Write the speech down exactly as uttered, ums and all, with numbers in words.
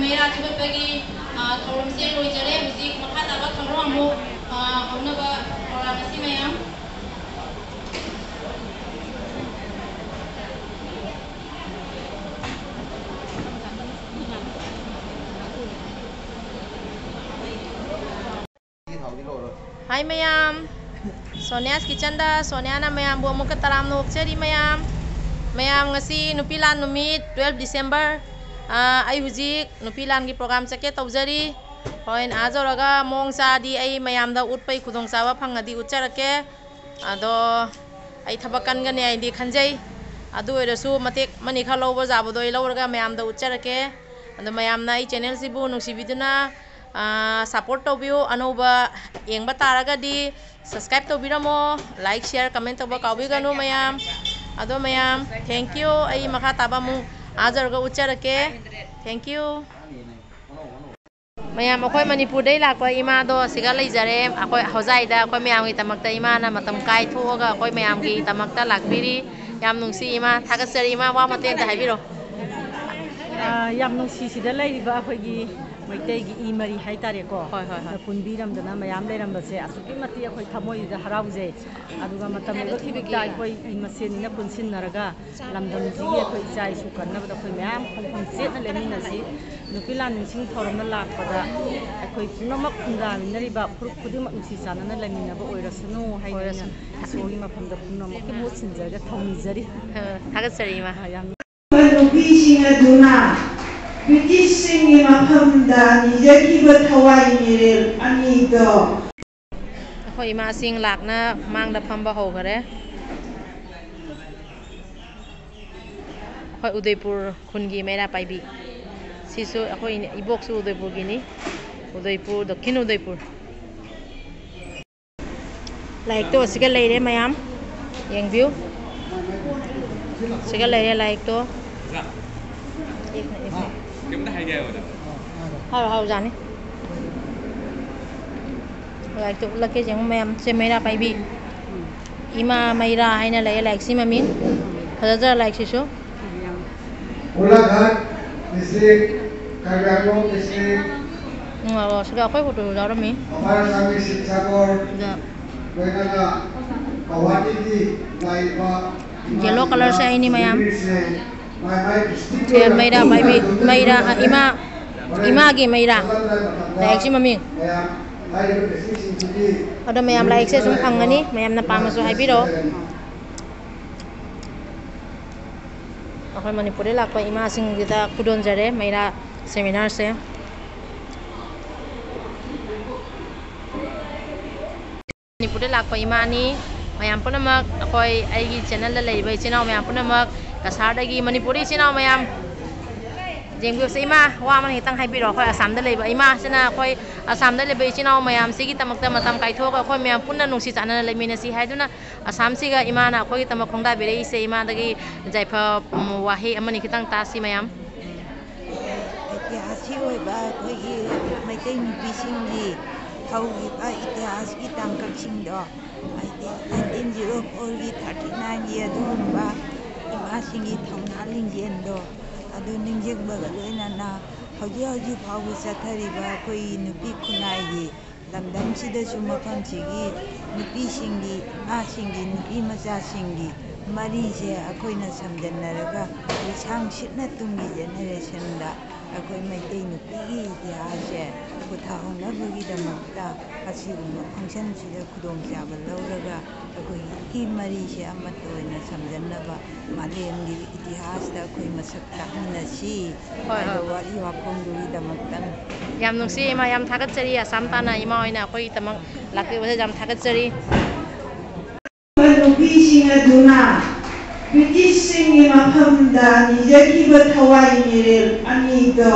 ꯃꯩꯔꯥ ꯊꯤꯒꯠꯄꯒꯤ, ꯑ, ꯊꯧꯔꯝꯁꯦ ꯂꯣꯏꯖꯔꯦ꯫ ꯍꯧꯖꯤꯛ ꯃꯈꯥ ꯇꯥꯕ ꯊꯧꯔꯝ ꯑꯃꯨꯛ, ꯑ, ꯍꯧꯅꯕ ꯊꯧꯔꯥꯡ ꯑꯁꯤ ꯃꯌꯥꯝ꯫ Hi ꯃꯌꯥꯝ, Sonia's Kitchenꯗ ꯁꯣꯅꯤꯌꯥꯅ ꯃꯌꯥꯝꯕꯨ ꯑꯃꯨꯛꯀ ꯇꯔꯥꯝꯅ ꯑꯣꯛꯆꯔꯤ ꯃꯌꯥꯝ꯫ ꯃꯌꯥꯝ, ꯉꯁꯤ ꯅꯨꯄꯤ ꯂꯥꯟ ꯅꯨꯃꯤꯠ, twelve December꯫ ꯑꯥ, ꯑꯩ ꯍꯧꯖꯤꯛ ꯅꯨꯄꯤ ꯂꯥꯟꯒꯤ program ꯆꯠꯀꯦ ꯇꯧꯖꯔꯤ꯫ ꯍꯣꯔꯦꯟ ꯑꯥ ꯌꯧꯔꯒ ꯃꯑꯣꯡ ꯆꯥꯗꯤ ꯑꯩ ꯃꯌꯥꯝꯗ ꯎꯠꯄꯩ ꯈꯨꯗꯣꯡꯆꯥꯕ ꯐꯪꯉꯗꯤ ꯎꯠꯆꯔꯛꯀꯦ꯫ ꯑꯗꯣ ꯑꯩ ꯊꯕꯛ ꯀꯟꯒꯅꯤ ꯍꯥꯏꯗꯤ ꯈꯟꯖꯩ꯫ ꯑꯗꯨ ꯑꯣꯏꯔꯁꯨ ꯃꯇꯦꯛ ꯑꯃꯅꯤ ꯈꯔ ꯂꯧꯕ ꯌꯥꯕꯗꯣ ꯑꯩ ꯂꯧꯔꯒ ꯃꯌꯥꯝꯗ ꯎꯠꯆꯔꯛꯀꯦ꯫ ꯑꯗꯣ ꯃꯌꯥꯝꯅ ꯑꯩ channelꯁꯤꯕꯨ ꯅꯨꯡꯁꯤꯕꯤꯗꯨꯅ, ꯑꯥ, support ꯇꯧꯕꯤꯌꯨ꯫ ꯑꯅꯧꯕ ꯌꯦꯡꯕ ꯇꯥꯔꯒꯗꯤ subscribe ꯇꯧꯕꯤꯔꯝꯃꯣ꯫ Like, share, comment ꯇꯧꯕ ꯀꯥꯎꯕꯤꯒꯅꯨ ꯃꯌꯥꯝ꯫ ꯑꯗꯣ ꯃꯌꯥꯝ, thank you꯫ ꯑꯩ ꯃꯈꯥ ꯇꯥꯕ ꯑꯃꯨꯛ ꯑꯥ ꯌꯧꯔꯒ ꯎꯠꯆꯔꯛꯀꯦ꯫ Thank you꯫ ꯃꯌꯥꯝ, ꯑꯩꯈꯣꯏ ꯃꯅꯤꯄꯨꯔꯗꯩ ꯂꯥꯛꯄ ꯏꯃꯥꯗꯣ ꯁꯤꯒ ꯂꯩꯖꯔꯦ꯫ ꯑꯩꯈꯣꯏ ꯍꯣꯖꯥꯏꯗ ꯑꯩꯈꯣꯏ ꯃꯌꯥꯝꯒꯤꯗꯃꯛꯇ ꯏꯃꯥꯅ ꯃꯇꯝ ꯀꯥꯏꯊꯣꯛꯑꯒ ꯑꯩꯈꯣꯏ ꯃꯌꯥꯝꯒꯤꯗꯃꯛꯇ ꯂꯥꯛꯄꯤꯔꯤ꯫ ꯌꯥꯝ ꯅꯨꯡꯁꯤ ꯏꯃꯥ, ꯊꯥꯒꯠꯆꯔꯤ ꯏꯃꯥ, ꯋꯥ ꯃꯇꯦꯛ ꯑꯝꯇ ꯍꯥꯏꯕꯤꯔꯣ꯫ ꯑ, ꯌꯥꯝ ꯅꯨꯡꯁꯤꯁꯤꯗ ꯂꯩꯔꯤꯕ ꯑꯩꯈꯣꯏꯒꯤ ꯃꯩꯇꯩꯒꯤ ꯏ ꯃꯔꯤ ꯍꯥꯏꯇꯥꯔꯦꯀꯣ꯫ ꯍꯣꯏ, ꯍꯣꯏ, ꯍꯣꯏ꯫ ꯄꯨꯟꯕꯤꯔꯝꯗꯅ ꯃꯌꯥꯝ ꯂꯩꯔꯝꯕꯁꯦ ꯑꯁꯨꯛꯀꯤ ꯃꯇꯤꯛ ꯑꯩꯈꯣꯏ ꯊꯃꯣꯏꯁꯤꯗ ꯍꯔꯥꯎꯖꯩ꯫ ꯑꯗꯨꯒ ꯃꯇꯝ ꯑꯣꯏꯕ ꯈꯨꯗꯤꯡꯗ ꯑꯩꯈꯣꯏ ꯏ ꯃꯁꯦꯟꯅꯤꯅ ꯄꯨꯟꯁꯤꯟꯅꯔꯒ ꯂꯝꯗꯝꯁꯤꯒꯤ ꯑꯩꯈꯣꯏ ꯏꯆꯥ ꯏꯁꯨ ꯀꯟꯅꯕꯗ ꯑꯩꯈꯣꯏ ꯃꯌꯥꯝ ꯈꯣꯡꯐꯝ ꯆꯦꯠꯅ ꯂꯦꯞꯃꯤꯟꯅꯁꯤ꯫ ꯅꯨꯄꯤ ꯂꯥꯟ ꯅꯤꯡꯁꯤꯡ ꯊꯧꯔꯝꯅ ꯂꯥꯛꯄꯗ ꯑꯩꯈꯣꯏ ꯄꯨꯝꯅꯃꯛ ꯈꯨꯟꯗꯥꯃꯤꯟꯅꯔꯤꯕ ꯐꯨꯔꯨꯞ ꯈꯨꯗꯤꯡꯃꯛ ꯅꯨꯡꯁꯤ ꯆꯥꯟꯅꯅ ꯂꯩꯃꯤꯟꯅꯕ ꯑꯣꯏꯔꯁꯅꯨ ꯍꯥꯏꯅ ꯑꯩꯅ ꯏꯁꯣꯔꯒꯤ ꯃꯐꯝꯗ ꯄꯨꯝꯅꯃꯛꯀꯤ ꯃꯍꯨꯠ ꯁꯤꯟꯖꯔꯒ ꯊꯧꯅꯤꯖꯔꯤ꯫ ꯑ, ꯊꯥꯒꯠꯆꯔꯤ, ꯏꯃꯥ꯫ ꯑ, ꯌꯥꯝ ꯅꯨꯄꯤꯁꯤꯡ ꯑꯗꯨꯅ ꯕ꯭ꯔꯤꯇꯤꯁꯁꯤꯡꯒꯤ ꯃꯐꯝꯗ ꯅꯤꯖꯈꯤꯕ ꯊꯋꯥꯏ ꯃꯤꯔꯦꯜ ꯑꯅꯤꯗꯣ꯫ ꯑꯩꯈꯣꯏ ꯏꯃꯥꯁꯤꯡ ꯂꯥꯛꯅ ꯃꯥꯡꯗ ꯐꯝꯕ ꯍꯧꯈꯔꯦ꯫ ꯑꯩꯈꯣꯏ ꯎꯗꯩꯄꯨꯔ ꯈꯨꯟꯒꯤ ꯃꯩꯔꯥ ꯄꯥꯏꯕꯤ꯫ ꯁꯤꯁꯨ ꯑꯩꯈꯣꯏ ꯏꯕꯣꯛꯁꯨ ꯎꯗꯩꯄꯨꯔꯒꯤꯅꯤ꯫ ꯎꯗꯩꯄꯨꯔ, ꯗꯛꯈꯤꯟ ꯎꯗꯩꯄꯨꯔ꯫ ꯂꯥꯏꯔꯤꯛꯇꯣ ꯑꯁꯤꯒ ꯂꯩꯔꯦ ꯃꯌꯥꯝ, ꯌꯦꯡꯕꯤꯌꯨ꯫ ꯑꯁꯤꯒ ꯂꯩꯔꯦ ꯂꯥꯏꯔꯤꯛꯇꯣ꯫ ꯀꯩꯝꯇ ꯍꯥꯏꯒꯦ ꯍꯥꯏꯕꯗ꯫ ꯍꯥꯎ, ꯍꯥꯎꯖꯥꯅꯤ꯫ ꯂꯥꯏꯔꯤꯛꯇꯣ ꯎꯠꯂꯛꯀꯦ ꯌꯦꯡꯉꯨ ꯃꯌꯥꯝ꯫ ꯁꯦ ꯃꯩꯔꯥ ꯄꯥꯏꯕꯤ꯫ ꯏꯃꯥ ꯃꯩꯔꯥ ꯍꯥꯏꯅ ꯂꯩꯌꯦ ꯂꯥꯏꯔꯤꯛꯁꯤ ꯃꯃꯤꯡ꯫ ꯐꯖꯗ꯭ꯔꯥ ꯂꯥꯏꯔꯤꯛꯁꯤꯁꯨ? ꯒꯣꯂꯥꯘꯥꯠ district ꯀꯥꯔꯕꯤ ꯑꯪꯂꯣꯡ ꯗꯤꯁꯇ꯭ꯔꯤꯛ ꯎꯝ, ꯑꯣ, ꯁꯤꯗ ꯑꯩꯈꯣꯏ ꯐꯣꯇꯣꯁꯨ ꯌꯥꯎꯔꯝꯃꯤ꯫ ꯑꯄꯔ ꯑꯁꯥꯝꯒꯤ ꯁꯤꯕꯁꯥꯒꯔ, ꯁꯤꯗ ꯂꯣꯏꯅꯅ ꯒꯧꯍꯥꯇꯤꯒꯤ ꯂꯥꯛꯏꯕ ꯌꯦꯜꯂꯣ ꯀꯂꯔꯁꯦ ꯑꯩꯅꯤ ꯃꯌꯥꯝ꯫ ꯃꯥꯏ ꯃꯥꯏ ꯗꯤꯁꯇ꯭ꯔꯤꯛꯀꯤ ꯁꯦ ꯑꯣꯏꯅ ꯃꯩꯔꯥ ꯄꯥꯏꯕꯤ, ꯃꯩꯔꯥ, ꯑ, ꯏꯃꯥ, ꯍꯣꯔꯦꯟ ꯏꯃꯥꯒꯤ ꯃꯩꯔꯥ꯫ ꯆꯠꯂꯝꯗꯥꯏ ꯃꯇꯝꯗ ꯂꯥꯏꯔꯤꯛꯁꯤ ꯃꯃꯤꯡ꯫ ꯃꯌꯥꯝ ꯍꯥꯏꯔꯤꯕ ꯗꯤꯁꯇ꯭ꯔꯤꯛꯁꯤꯡꯁꯤꯒꯤ ꯑꯗꯣ ꯃꯌꯥꯝ ꯂꯥꯏꯔꯤꯛꯁꯦ ꯁꯨꯝ ꯐꯪꯒꯅꯤ, ꯃꯌꯥꯝꯅ ꯄꯥꯝꯃꯁꯨ ꯍꯥꯏꯕꯤꯔꯛꯑꯣ꯫ ꯑꯩꯈꯣꯏ ꯃꯅꯤꯄꯨꯔꯗ ꯂꯥꯛꯄ ꯏꯃꯥꯁꯤꯡꯁꯤꯗ ꯈꯨꯗꯣꯜꯖꯔꯦ ꯃꯩꯔꯥ ꯁꯦꯃꯤꯅꯥꯔꯁꯦ꯫ ꯃꯅꯤꯄꯨꯔꯗ ꯂꯥꯛꯄ ꯏꯃꯥꯅꯤ꯫ ꯃꯌꯥꯝ ꯄꯨꯝꯅꯃꯛ ꯑꯩꯈꯣꯏ ꯑꯩꯒꯤ ꯆꯦꯅꯦꯜꯗ ꯂꯩꯔꯤꯕ ꯏꯆꯤꯟ ꯏꯅꯥꯎ ꯃꯌꯥꯝ ꯄꯨꯝꯅꯃꯛ, ꯀꯁꯥꯔꯗꯒꯤ ꯃꯅꯤꯄꯨꯔꯗ ꯏꯆꯤꯟ ꯏꯅꯥꯎ ꯃꯌꯥꯝ ꯌꯦꯡꯕꯤꯌꯨꯁꯦ꯫ ꯏꯃꯥ, ꯋꯥ ꯑꯃꯅ ꯈꯤꯇꯪ ꯍꯥꯏꯕꯤꯔꯛꯑꯣ꯫ ꯑꯩꯈꯣꯏ ꯑꯁꯥꯝꯗ ꯂꯩꯕ ꯏꯃꯥꯁꯤꯅ ꯑꯩꯈꯣꯏ ꯑꯁꯥꯝꯗ ꯂꯩꯕ ꯏꯆꯤꯟ ꯏꯅꯥꯎ ꯃꯌꯥꯝꯁꯤꯒꯤꯗꯃꯛꯇ ꯃꯇꯝ ꯀꯥꯏꯊꯣꯛꯑꯒ ꯑꯩꯈꯣꯏ ꯃꯌꯥꯝ ꯄꯨꯟꯅ ꯅꯨꯡꯁꯤ ꯆꯥꯟꯅꯅ ꯂꯩꯃꯤꯟꯅꯁꯤ ꯍꯥꯏꯗꯨꯅ ꯑꯁꯥꯝꯁꯤꯒ ꯏꯃꯥꯅ ꯑꯩꯈꯣꯏꯒꯤꯗꯃꯛ ꯈꯣꯡꯗꯥꯕꯤꯔꯛꯏꯁꯦ꯫ ꯏꯃꯥꯗꯒꯤ ꯌꯥꯏꯐ, ꯎꯝ, ꯋꯥꯍꯩ ꯑꯃꯅꯤ ꯈꯤꯇꯪ ꯇꯥꯁꯤ ꯃꯌꯥꯝ꯫ ꯑꯩꯇꯤꯍꯥꯁꯤꯛ ꯑꯣꯏꯕ ꯑꯩꯈꯣꯏꯒꯤ ꯃꯩꯇꯩ ꯅꯨꯄꯤꯁꯤꯡꯒꯤ ꯍꯧꯈꯤꯕ ꯏꯇꯤꯍꯥꯁꯀꯤ ꯇꯥꯡꯀꯛꯁꯤꯡꯗꯣ, ꯍꯥꯏꯗꯤ ꯅꯥꯏꯟꯇꯤꯟ ꯖꯤꯔꯣ ꯐꯣꯔꯒꯤ, ꯊꯥꯔꯇꯤ ꯅꯥꯏꯟꯒꯤ ꯑꯗꯨꯒꯨꯝꯕ ꯏꯃꯥꯁꯤꯡꯒꯤ ꯊꯧꯅꯥ ꯂꯤꯡꯖꯦꯜꯗꯣ, ꯑꯗꯨ ꯅꯤꯡꯁꯤꯡꯕꯒ ꯂꯣꯏꯅꯅ ꯍꯧꯖꯤꯛ ꯍꯧꯖꯤꯛ ꯐꯥꯎꯕ ꯆꯠꯊꯔꯤꯕ ꯑꯩꯈꯣꯏꯒꯤ ꯅꯨꯄꯤ ꯈꯨꯟꯅꯥꯏꯒꯤ ꯂꯝꯗꯝꯁꯤꯗꯁꯨ ꯃꯐꯝꯁꯤꯒꯤ ꯅꯨꯄꯤꯁꯤꯡꯒꯤ, ꯏꯃꯥꯁꯤꯡꯒꯤ, ꯅꯨꯄꯤ ꯃꯆꯥꯁꯤꯡꯒꯤ ꯃꯔꯤꯁꯦ ꯑꯩꯈꯣꯏꯅ ꯁꯝꯖꯟꯅꯔꯒ ꯂꯤꯁꯥꯡ ꯁꯤꯠꯅ ꯇꯨꯡꯒꯤ ꯖꯦꯅꯦꯔꯦꯁꯟꯗ ꯑꯩꯈꯣꯏ ꯃꯩꯇꯩ ꯅꯨꯄꯤꯒꯤ ꯏꯇꯤꯍꯥꯁꯁꯦ ꯄꯨꯊꯍꯧꯅꯕꯒꯤꯗꯃꯛꯇ ꯑꯁꯤꯒꯨꯝꯕ ꯐꯪꯁꯟꯁꯤꯗ ꯈꯨꯗꯣꯡꯆꯥꯕ ꯂꯧꯔꯒ ꯑꯩꯈꯣꯏꯒꯤ ꯏ ꯃꯔꯤꯁꯦ ꯑꯃꯠꯇ ꯑꯣꯏꯅ ꯁꯝꯖꯟꯅꯕ ꯃꯥꯂꯦꯝꯒꯤ ꯏꯇꯤꯍꯥꯁꯇ ꯑꯩꯈꯣꯏ ꯃꯁꯛ ꯇꯥꯛꯃꯤꯟꯅꯁꯤ ꯍꯣꯏ, ꯍꯣꯏ꯫ ꯍꯥꯏꯕ ꯋꯥꯔꯤ ꯋꯥꯈꯣꯡꯗꯨꯒꯤꯗꯃꯛꯇꯅꯤ꯫ ꯌꯥꯝ ꯅꯨꯡꯁꯤ ꯏꯃꯥ, ꯌꯥꯝ ꯊꯥꯒꯠꯆꯔꯤ ꯑꯁꯥꯝ ꯇꯥꯟꯅ ꯏꯃꯥ ꯍꯣꯏꯅ ꯑꯩꯈꯣꯏꯒꯤꯗꯃꯛ ꯂꯥꯛꯄꯤꯕꯁꯦ ꯌꯥꯝ ꯊꯥꯒꯠꯆꯔꯤ꯫ ꯅꯨꯄꯤꯁꯤꯡ ꯑꯗꯨꯅ ꯕ꯭ꯔꯤꯇꯤꯁꯁꯤꯡꯒꯤ ꯃꯐꯝꯗ ꯅꯤꯖꯈꯤꯕ ꯊꯋꯥꯏ ꯃꯤꯔꯦꯜ ꯑꯅꯤꯗꯣ